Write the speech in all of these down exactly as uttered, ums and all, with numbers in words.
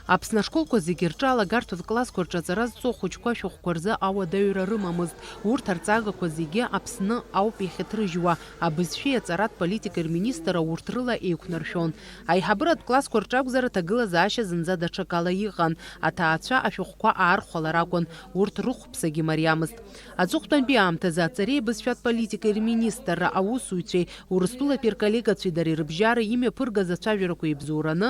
Аԥсны ашколқәа зегьы рҿы алагарҭатә классқәа рҿы аҵара зҵо ахәыҷқәа ашәҟәқәа рзы ауадаҩра рымамызт. Урҭ арҵагақәа зегьы Аԥсны ауп иахьыҭрыжьуа, абызшәеи аҵаратә политикеи рминистр аурҭ рыла еиқәнаршәон. Аиҳабыратә классқәа рҿы акәзар, аҭагылазаашьа зынӡа даҽакала иҟан, аҭаацәа ашәҟәқәа аархәалар акәын, урҭ рыхәԥсагьы мариамызт. Аҵыхәтәантәи аамҭазы аҵареи абызшәатә политикеи рминистрра аусзуҩцәеи Урыстәылатәи рколлегацәеи дареи рыбжьара имҩаԥыргаз ацәажәарақәа еибзоураны,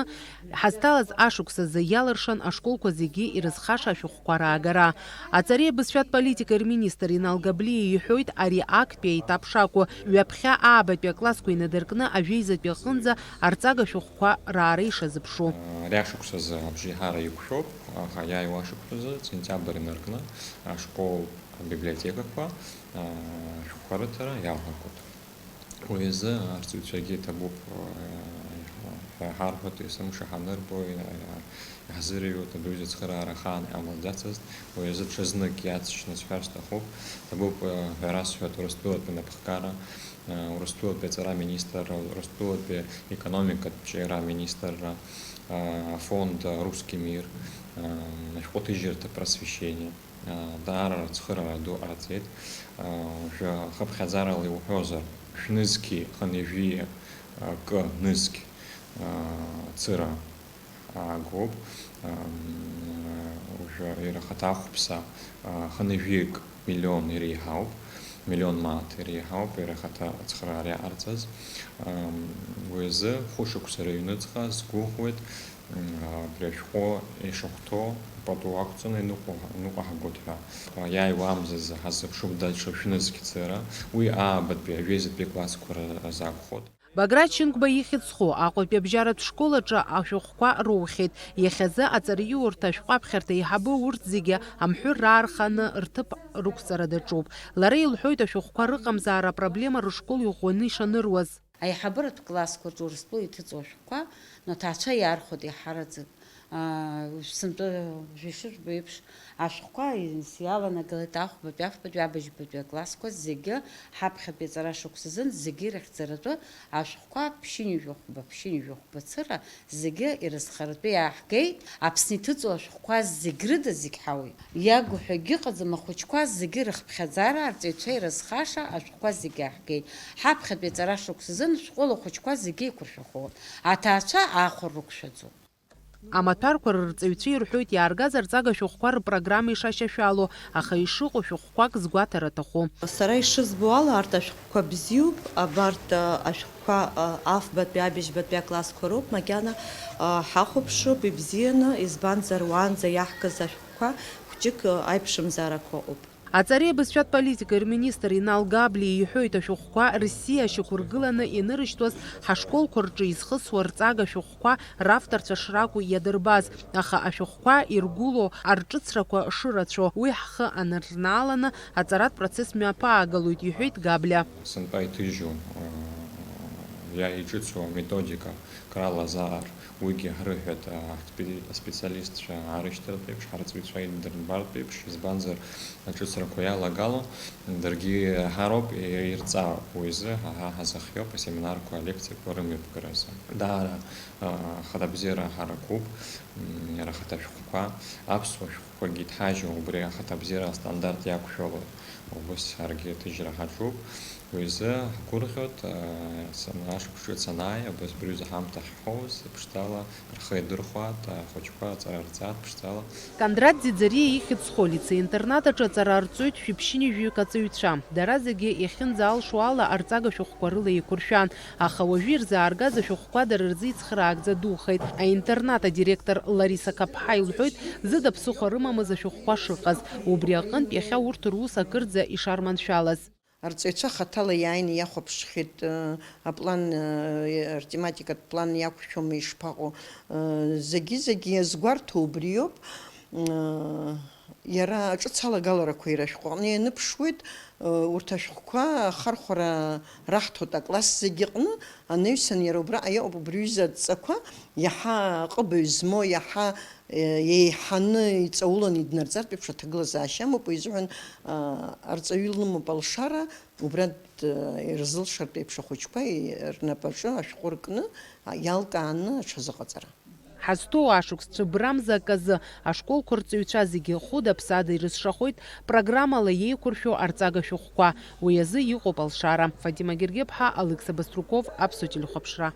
ҳазҭалаз ашықәсазы иалыршан ашколқәа зегьы ирызхаша ашәҟәқәа раагара. Аҵареи абызшәатә политикеи рминистр Инал Габлиа иҳәоит, ари актәи аетап шакәу, ҩаԥхьа аабатәи аклассқәа инадыркны ажәеизатәи аҟынӡа арҵага шәҟәқәа раара ишазыԥшу. Ари ашықәсазы абжеиҳара иқәшәоуп, аха иааиуа ашықәсазы, сентиабр инаркны, ашкол абиблиотекақәа, а, ашәҟәқәа рыҭара иалагоит. Уи азы арҵаҩцәагьы иҭабуп, а, ҳәа ҳарҳәоит, есымша ҳанырбо, иа-, иаҳзырыҩуеит, абри аҩыза ацхыраара ахаан иҟамлаӡацызт, уи азы ҽазнык иаҵшьны сҳәар сҭахуп. Ҭабуп, а, ҳәа расҳәоит Урыстәылатәи анапхгара, а, Урыстәылатәи аҵара министрра, Урыстәылатәи економикатә ҿиара аминистрра, а, афонд, а, Русский мир, а, ашәҟәыҭыжьырҭа просвещение. Даара ацхыраара ду ҟарҵеит. Уажәы хыԥхьаӡарала иуҳәозар, шәнызқьи хынҩажәи акы нызқь цыра аагоуп. Уажәы иара ахаҭа ахәԥса хынҩажәик миллион иреиҳауп, миллион мааҭ иреиҳауп иара ахаҭа ацхыраара иаҟарҵаз. Уи азы хәышықәса рыҩныҵҟа сгәыӷуеит. Абри ашәҟәы ишахәҭоу пату ақәҵаны иныҟәо-, иныҟәаҳгоит ҳәа. Иааиуа амзазы ҳаззыԥшуп даҽа шәнызқь цыра, уи аабатәи, ажәеизатәи классқәа рзы акәхоит. Баграт Шьынқәба ихьӡ зху Аҟәатәи абжьаратә школ аҿы ашәҟәқәа роухьеит. Иахьазы аҵараиурҭа ашәҟәы аԥхьарҭа еиҳабы урҭ зегьы амҳәыр раарханы рҭыԥ рықәҵара даҿуп. Лара илҳәоит ашәҟәқәа рыҟамзаара апроблема рышкол иӷәӷәаны ишаныруаз. Аиҳабыратә классқәа рҿы Урыстәыла иҭыҵуа ашәҟәқәа, ну, аҭаацәа иаархәоит иаҳараӡак. Аа, сынтәа жәа-шыжәба еиԥш ашәҟәқәа ис-, иаланагалеит ахәбатәи, афбатәи, абыжьбатәи аклассқәа зегьы ҳаԥхьатәи аҵара шықәсазын зегьы ирыхьӡаратәы ашәҟәқәа ԥшьынҩажәи хәба, ԥшьынҩажәи хәба цыра зегьы ирызхаратәы иааҳгеит, Аԥсны иҭыҵуа ашәҟәқәа зегь рыда зегь ҳауит. Иагу ҳәагьы ыҟаӡам, ахәыҷқәа зегьы рыхԥхьаӡара, арҵаҩцәа ирызхаша ашәҟәқәа зегь иаҳгеит. Ҳаԥхьатәи аҵара шықәсазын шәҟәыла ахәыҷқәа зегьы еиқәыршәахоит. Аҭаацәа аахәара рықәшәаӡом. Амаҭәарқәа рырҵаҩцәа ирҳәоит иааргаз арҵага шәҟәқәа рпрограмма ишашьашәало, аха ишыҟоу шәҟәқәак згәаҭара аҭаху. Сара ишызбо ала, арҭ ашәҟәқәа бзиоуп, абарҭ, а, ашәҟәқәа, а, афбатәи, абыжьбатәи аклассқәа роуп, макьана, а, ҳахәаԥшып ибзианы, избанзар, уаанӡа иаҳкыз ашәҟәқәа хәҷык, а, аиԥшымзаарақәа ыҟоуп. Аҵареи абызшәатә политикеи рминистр Инал Габлиа иҳәоит, ашәҟәқәа Россиа ашьақәыргыланы инырышьҭуаз ҳашколқәа рҿы изхысуа рҵага шәҟәқәа равторцәа шракәу иадырбаз, аха ашәҟәқәа иргәылоу арҿыцрақәа шырацәоу, уи ҳхы анырнааланы аҵаратә процесс мҩаԥаагалоит, иҳәеит Габлиа. Сынтәа иҭыжьу, э, иа-, иҿыцу аметодика кралазар, уигьы ҳрыҳәеит, а, аспе-, аспециалистцәа аарышьҭыртә еиԥш, ҳарҵаҩцәа идырбартә еиԥш, избанзар, аҿыцрақәа иалагало, даргьы ҳароуп ирҵаауа, уи азы ҳа, ҳа ҳазыхиоуп асеминарқәа, алекциақәа рымҩаԥгаразы. Даара, а, ахаҭабзиара ҳаракуп, м, иара ахаҭа ашәҟәқәа, аԥсуа шәҟәқәагьы иҭҳажьу убри ахаҭабзиара астандарт иақәшәало, убыс ҳаргьы аҭыжьра ҳаҿуп. Уи азы ҳгәырӷьоит, сан-, ашықәс ҿыц анааи, абас абри аҩыза ҳамҭа ахьҳәоуз, ԥшӡала рхы иадырхәааит ахәыҷқәа, аҵара рҵааит ԥшӡала. Кондрат Ӡиӡариа ихьӡ зху алицеи-интернат аҿы аҵара арҵоит шәиԥшьынҩажәаҩык аҵаҩцәа. Дара зегьы иахьынӡаалшо ала арҵага шәҟәқәа рыла еиқәыршәан, аха уажәы ирзааргаз ашәҟәқәа дара рзы ицхыраагӡа духеит. Аинтернат адиректор Лариса Қаԥҳа илҳәоит, зыда ԥсыхәа рымамыз ашәҟәқәа шыҟаз. Убри аҟынтә иахьа урҭ рус акырӡа ишарманшәалаз. Арҵаҩцәа хаҭала иааины иахәаԥшхьеит, э, аплан, э, артематикатә план иақәшәома, ишԥаҟоу, э, зегьы-зегьы иазгәарҭо убриоуп. Э, иара аҿыц алагаларақәа иара ашәҟәы аҟны ианыԥшуеит, э, урҭ ашәҟәқәа ахархәара раҳҭоит акласс зегьы аҟны, анаҩсан иара убраҟа иҟоуп убри аҩыза адҵақәа иаҳа аҟыбаҩ змоу, иаҳа еиҳаны иҵауланы иднарҵартә еиԥш аҭагылазаашьа амоуп, уи азыҳәан, аа, арҵаҩы илымоуп алшара, убра д-, ирзылшартә еиԥш ахәыҷқәа и-, рнапаҿы ашәҟәы ркны, а, иалкааны аҽазыҟаҵара. Ҳазҭоу ашықәс цәыббрамза аказы ашколқәа рҵаҩцәа зегьы хәыда-ԥсада ирызшахоит программала еиқәыршәо арҵага шәҟәқәа. Уи азы иҟоуп алшара. Фатима Гергеԥҳа, Алықьса Баструков, Аԥсуа телехәаԥшра.